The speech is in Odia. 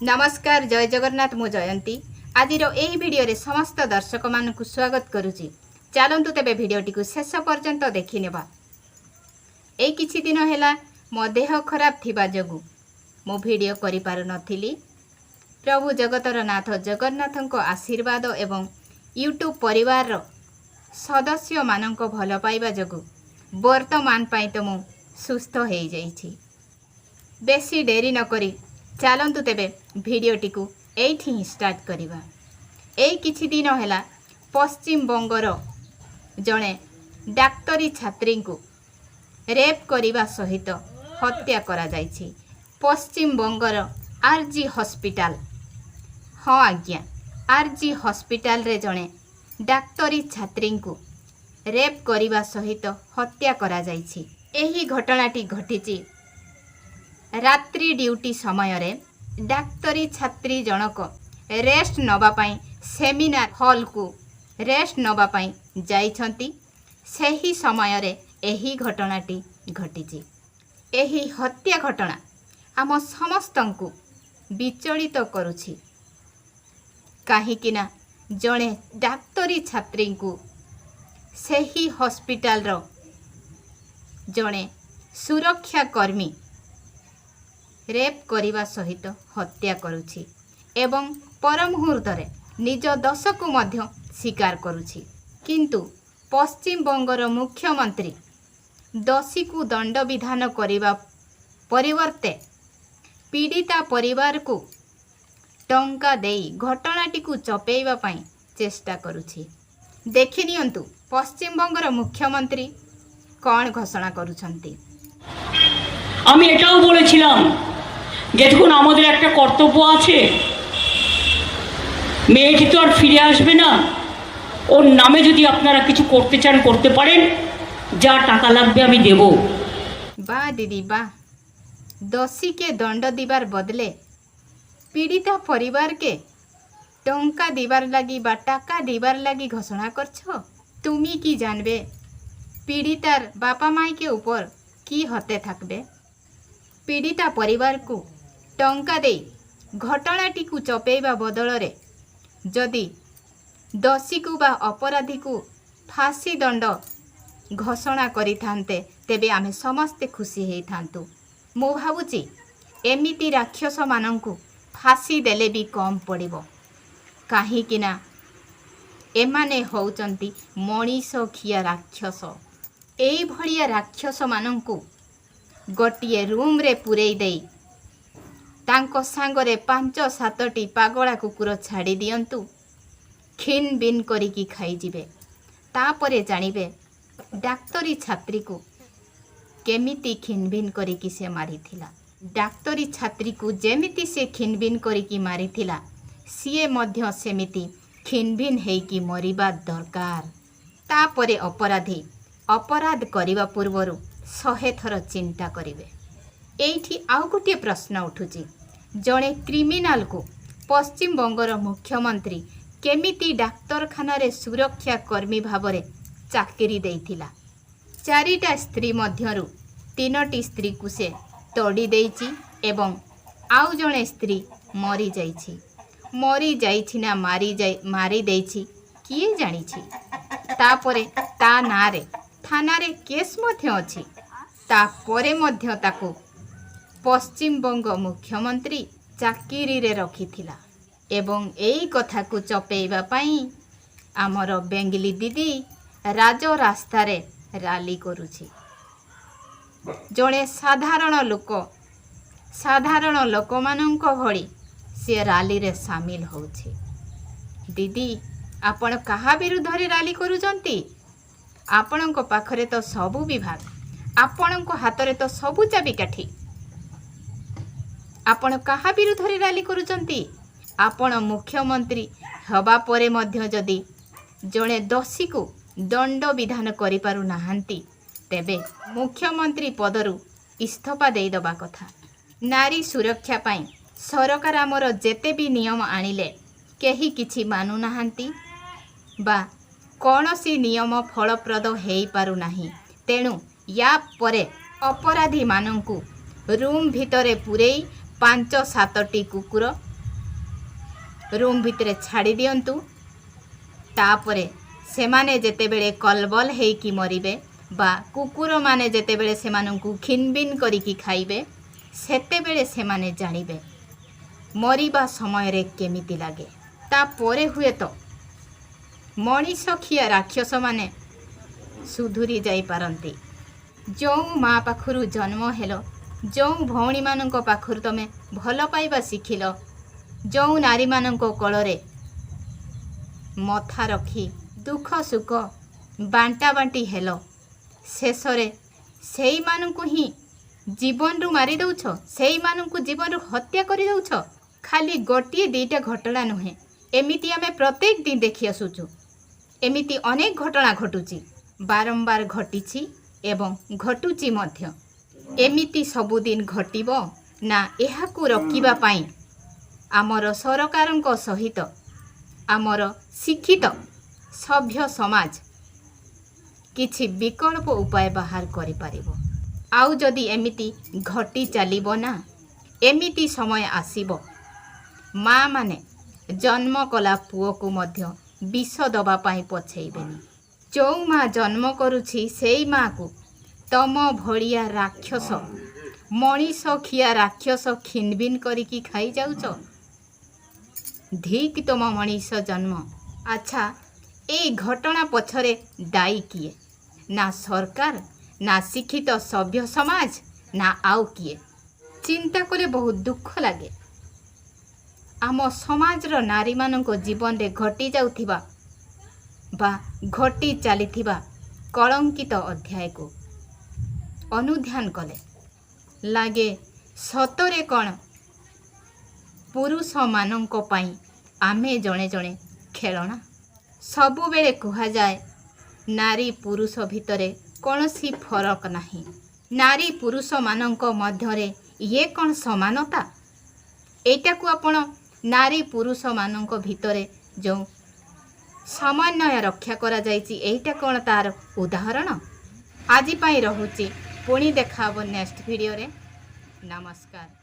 ନମସ୍କାର, ଜୟ ଜଗନ୍ନାଥ। ମୁଁ ଜୟନ୍ତୀ, ଆଜିର ଏହି ଭିଡ଼ିଓରେ ସମସ୍ତ ଦର୍ଶକମାନଙ୍କୁ ସ୍ୱାଗତ କରୁଛି। ଚାଲନ୍ତୁ ତେବେ ଭିଡ଼ିଓଟିକୁ ଶେଷ ପର୍ଯ୍ୟନ୍ତ ଦେଖିନେବା। ଏଇ କିଛି ଦିନ ହେଲା ମୋ ଦେହ ଖରାପ ଥିବା ଯୋଗୁଁ ମୁଁ ଭିଡ଼ିଓ କରିପାରୁନଥିଲି। ପ୍ରଭୁ ଜଗତର ନାଥ ଜଗନ୍ନାଥଙ୍କ ଆଶୀର୍ବାଦ ଏବଂ ୟୁଟ୍ୟୁବ୍ ପରିବାରର ସଦସ୍ୟମାନଙ୍କ ଭଲ ପାଇବା ଯୋଗୁଁ ବର୍ତ୍ତମାନ ପାଇଁ ତ ମୁଁ ସୁସ୍ଥ ହେଇଯାଇଛି। ବେଶୀ ଡେରି ନକରି ଚାଲନ୍ତୁ ତେବେ ଭିଡ଼ିଓଟିକୁ ଏଇଠି ହିଁ ଷ୍ଟାର୍ଟ କରିବା। ଏଇ କିଛି ଦିନ ହେଲା ପଶ୍ଚିମବଙ୍ଗର ଜଣେ ଡାକ୍ତରୀ ଛାତ୍ରୀଙ୍କୁ ରେପ୍ କରିବା ସହିତ ହତ୍ୟା କରାଯାଇଛି। ପଶ୍ଚିମବଙ୍ଗର ଆର୍ ଜି ହସ୍ପିଟାଲ, ହଁ ଆଜ୍ଞା, ଆର୍ ଜି ହସ୍ପିଟାଲରେ ଜଣେ ଡାକ୍ତରୀ ଛାତ୍ରୀଙ୍କୁ ରେପ୍ କରିବା ସହିତ ହତ୍ୟା କରାଯାଇଛି। ଏହି ଘଟଣାଟି ଘଟିଛି ରାତ୍ରି ଡ୍ୟୁଟି ସମୟରେ। ଡାକ୍ତରୀ ଛାତ୍ରୀ ଜଣକ ରେଷ୍ଟ ନେବା ପାଇଁ ସେମିନାର ହଲ୍କୁ ରେଷ୍ଟ ନେବା ପାଇଁ ଯାଇଛନ୍ତି। ସେହି ସମୟରେ ଏହି ଘଟଣାଟି ଘଟିଛି। ଏହି ହତ୍ୟା ଘଟଣା ଆମ ସମସ୍ତଙ୍କୁ ବିଚଳିତ କରୁଛି, କାହିଁକିନା ଜଣେ ଡାକ୍ତରୀ ଛାତ୍ରୀଙ୍କୁ ସେହି ହସ୍ପିଟାଲର ଜଣେ ସୁରକ୍ଷାକର୍ମୀ ରେପ୍ କରିବା ସହିତ ହତ୍ୟା କରୁଛି ଏବଂ ପର ମୁହୂର୍ତ୍ତରେ ନିଜ ଦୋଷକୁ ମଧ୍ୟ ସ୍ୱୀକାର କରୁଛି। କିନ୍ତୁ ପଶ୍ଚିମବଙ୍ଗର ମୁଖ୍ୟମନ୍ତ୍ରୀ ଦୋଷୀକୁ ଦଣ୍ଡବିଧାନ କରିବା ପରିବର୍ତ୍ତେ ପୀଡ଼ିତା ପରିବାରକୁ ଟଙ୍କା ଦେଇ ଘଟଣାଟିକୁ ଚପେଇବା ପାଇଁ ଚେଷ୍ଟା କରୁଛି। ଦେଖିନିଅନ୍ତୁ ପଶ୍ଚିମବଙ୍ଗର ମୁଖ୍ୟମନ୍ତ୍ରୀ କ'ଣ ଘୋଷଣା କରୁଛନ୍ତି। আমি এটাও বলেছিলাম যে দেখুন, আমাদের একটা কর্তব্য আছে। মেয়েটি তো আর ফিরে আসবে না। ওর নামে যদি আপনারা কিছু করতে চান, করতে পারেন। যা টাকা লাগবে আমি দেবো। ବାଃ ଦିଦି, ବାଃ! ଦୋଷୀକେ ଦଣ୍ଡ ଦିବାର ବଦଲେ ପୀଡ଼ିତା ପରିବାରକେ ଟଙ୍କା ଦିବାର ଲାଗି ବା টাকা দিবার লাগি ঘোষণা করছো। তুমি কি জানবে পীড়িতার বাপা মাইকে উপর কি হতে থাকবে? ପୀଡ଼ିତା ପରିବାରକୁ ଟଙ୍କା ଦେଇ ଘଟଣାଟିକୁ ଚପେଇବା ବଦଳରେ ଯଦି ଦୋଷୀକୁ ବା ଅପରାଧୀକୁ ଫାଶୀ ଦଣ୍ଡ ଘୋଷଣା କରିଥାନ୍ତେ, ତେବେ ଆମେ ସମସ୍ତେ ଖୁସି ହେଇଥାନ୍ତୁ। ମୁଁ ଭାବୁଛି ଏମିତି ରାକ୍ଷସମାନଙ୍କୁ ଫାଶୀ ଦେଲେ ବି କମ୍ ପଡ଼ିବ, କାହିଁକିନା ଏମାନେ ହେଉଛନ୍ତି ମଣିଷ ଖିଆ ରାକ୍ଷସ। ଏଇଭଳିଆ ରାକ୍ଷସମାନଙ୍କୁ ଗୋଟିଏ ରୁମ୍ରେ ପୂରେଇ ଦେଇ ତାଙ୍କ ସାଙ୍ଗରେ ପାଞ୍ଚ ସାତଟି ପାଗଳା କୁକୁର ଛାଡ଼ି ଦିଅନ୍ତୁ, ଖିନ୍ ବିନ୍ କରିକି ଖାଇଯିବେ। ତାପରେ ଜାଣିବେ ଡାକ୍ତରୀ ଛାତ୍ରୀକୁ କେମିତି ଖିନଭିନ୍ କରିକି ସେ ମାରିଥିଲା। ଡାକ୍ତରୀ ଛାତ୍ରୀକୁ ଯେମିତି ସେ ଖିନଭିନ୍ କରିକି ମାରିଥିଲା, ସିଏ ମଧ୍ୟ ସେମିତି ଖିନଭିନ୍ ହେଇକି ମରିବା ଦରକାର। ତାପରେ ଅପରାଧୀ ଅପରାଧ କରିବା ପୂର୍ବରୁ 100 ଥର ଚିନ୍ତା କରିବେ। ଏଇଠି ଆଉ ଗୋଟିଏ ପ୍ରଶ୍ନ ଉଠୁଛି, ଜଣେ କ୍ରିମିନାଲକୁ ପଶ୍ଚିମବଙ୍ଗର ମୁଖ୍ୟମନ୍ତ୍ରୀ କେମିତି ଡାକ୍ତରଖାନାରେ ସୁରକ୍ଷା କର୍ମୀ ଭାବରେ ଚାକିରି ଦେଇଥିଲା? ଚାରିଟା ସ୍ତ୍ରୀ ମଧ୍ୟରୁ ତିନୋଟି ସ୍ତ୍ରୀକୁ ସେ ତଡ଼ି ଦେଇଛି ଏବଂ ଆଉ ଜଣେ ସ୍ତ୍ରୀ ମରିଯାଇଛି। ମରିଯାଇଛି ନା ମାରି ଦେଇଛି, କିଏ ଜାଣିଛି? ତାପରେ ତା ନାଁରେ ଥାନାରେ କେସ୍ ମଧ୍ୟ ଅଛି। ତାପରେ ମଧ୍ୟ ତାକୁ ପଶ୍ଚିମବଙ୍ଗ ମୁଖ୍ୟମନ୍ତ୍ରୀ ଚାକିରିରେ ରଖିଥିଲା ଏବଂ ଏଇ କଥାକୁ ଚପେଇବା ପାଇଁ ଆମର ବେଙ୍ଗଲି ଦିଦି ରାଜରାସ୍ତାରେ ରାଲି କରୁଛି। ଜଣେ ସାଧାରଣ ଲୋକ, ସାଧାରଣ ଲୋକମାନଙ୍କ ଭଳି ସିଏ ରାଲିରେ ସାମିଲ ହେଉଛି। ଦିଦି, ଆପଣ କାହା ବିରୁଦ୍ଧରେ ରାଲି କରୁଛନ୍ତି? ଆପଣଙ୍କ ପାଖରେ ତ ସବୁ ବିଭାଗ, ଆପଣଙ୍କ ହାତରେ ତ ସବୁ ଚାବିକାଠି। ଆପଣ କାହା ବିରୁଦ୍ଧରେ ରାଲି କରୁଛନ୍ତି? ଆପଣ ମୁଖ୍ୟମନ୍ତ୍ରୀ ହେବା ପରେ ମଧ୍ୟ ଯଦି ଜଣେ ଦୋଷୀକୁ ଦଣ୍ଡ ବିଧାନ କରିପାରୁନାହାନ୍ତି, ତେବେ ମୁଖ୍ୟମନ୍ତ୍ରୀ ପଦରୁ ଇସ୍ତଫା ଦେଇଦେବା କଥା। ନାରୀ ସୁରକ୍ଷା ପାଇଁ ସରକାର ଆମର ଯେତେ ବି ନିୟମ ଆଣିଲେ କେହି କିଛି ମାନୁନାହାନ୍ତି ବା କୌଣସି ନିୟମ ଫଳପ୍ରଦ ହେଇପାରୁନାହିଁ। ତେଣୁ ୟା ପରେ ଅପରାଧୀମାନଙ୍କୁ ରୁମ୍ ଭିତରେ ପୂରେଇ ପାଞ୍ଚ ସାତଟି କୁକୁର ରୁମ୍ ଭିତରେ ଛାଡ଼ି ଦିଅନ୍ତୁ। ତାପରେ ସେମାନେ ଯେତେବେଳେ କଲବଲ ହେଇକି ମରିବେ ବା କୁକୁରମାନେ ଯେତେବେଳେ ସେମାନଙ୍କୁ ଖିନବିନ କରିକି ଖାଇବେ, ସେତେବେଳେ ସେମାନେ ଜାଣିବେ ମରିବା ସମୟରେ କେମିତି ଲାଗେ। ତାପରେ ହୁଏତ ମଣିଷ ଖିଆ ରାକ୍ଷସମାନେ ସୁଧୁରି ଯାଇପାରନ୍ତି। ଯେଉଁ ମା ପାଖରୁ ଜନ୍ମ ହେଲ, ଯେଉଁ ଭଉଣୀମାନଙ୍କ ପାଖରୁ ତମେ ଭଲ ପାଇବା ଶିଖିଲ, ଯେଉଁ ନାରୀମାନଙ୍କ କୋଳରେ ମଥା ରଖି ଦୁଃଖ ସୁଖ ବାଣ୍ଟା ବାଣ୍ଟି ହେଲ, ଶେଷରେ ସେଇମାନଙ୍କୁ ହିଁ ଜୀବନରୁ ମାରି ଦେଉଛ, ସେଇମାନଙ୍କୁ ଜୀବନରୁ ହତ୍ୟା କରିଦେଉଛ। ଖାଲି ଗୋଟିଏ ଦୁଇଟା ଘଟଣା ନୁହେଁ, ଏମିତି ଆମେ ପ୍ରତ୍ୟେକ ଦିନ ଦେଖି ଆସୁଛୁ। ଏମିତି ଅନେକ ଘଟଣା ଘଟୁଛି, ବାରମ୍ବାର ଘଟିଛି ଏବଂ ଘଟୁଛି ମଧ୍ୟ। ଏମିତି ସବୁଦିନ ଘଟିବ ନା ଏହାକୁ ରୋକିବା ପାଇଁ ଆମର ସରକାରଙ୍କ ସହିତ ଆମର ଶିକ୍ଷିତ ସଭ୍ୟ ସମାଜ କିଛି ବିକଳ୍ପ ଉପାୟ ବାହାର କରିପାରିବ? ଆଉ ଯଦି ଏମିତି ଘଟି ଚାଲିବ ନା, ଏମିତି ସମୟ ଆସିବ ମା ମାନେ ଜନ୍ମ କଲା ପୁଅକୁ ମଧ୍ୟ ବିଷ ଦେବା ପାଇଁ ପଛେଇବେନି। ଯେଉଁ ମା ଜନ୍ମ କରୁଛି, ସେଇ ମାକୁ ତମ ଭଳିଆ ରାକ୍ଷସ, ମଣିଷ ଖିଆ ରାକ୍ଷସ ଖିନବିନ କରିକି ଖାଇଯାଉଛ। ଧିକ୍ ତୁମ ମଣିଷ ଜନ୍ମ। ଆଚ୍ଛା, ଏଇ ଘଟଣା ପଛରେ ଦାୟୀ କିଏ? ନା ସରକାର, ନା ଶିକ୍ଷିତ ସଭ୍ୟ ସମାଜ, ନା ଆଉ କିଏ? ଚିନ୍ତା କଲେ ବହୁତ ଦୁଃଖ ଲାଗେ। ଆମ ସମାଜର ନାରୀମାନଙ୍କ ଜୀବନରେ ଘଟି ଯାଉଥିବା ବା ଘଟି ଚାଲିଥିବା କଳଙ୍କିତ ଅଧ୍ୟାୟକୁ ଅନୁଧ୍ୟାନ କଲେ ଲାଗେ, ସତରେ କ'ଣ ପୁରୁଷମାନଙ୍କ ପାଇଁ ଆମେ ଜଣେ ଜଣେ ଖେଳଣା? ସବୁବେଳେ କୁହାଯାଏ, ନାରୀ ପୁରୁଷ ଭିତରେ କୌଣସି ଫରକ ନାହିଁ। ନାରୀ ପୁରୁଷମାନଙ୍କ ମଧ୍ୟରେ ଇଏ କ'ଣ ସମାନତା? ଏଇଟାକୁ ଆପଣ ନାରୀ ପୁରୁଷମାନଙ୍କ ଭିତରେ ଯେଉଁ ସମନ୍ୱୟ ରକ୍ଷା କରାଯାଇଛି, ଏଇଟା କ'ଣ ତାର ଉଦାହରଣ? ଆଜି ପାଇଁ ରହୁଛି। ପୁଣି ଦେଖା ହେବ ନେକ୍ସଟ ଭିଡ଼ିଓରେ। ନମସ୍କାର।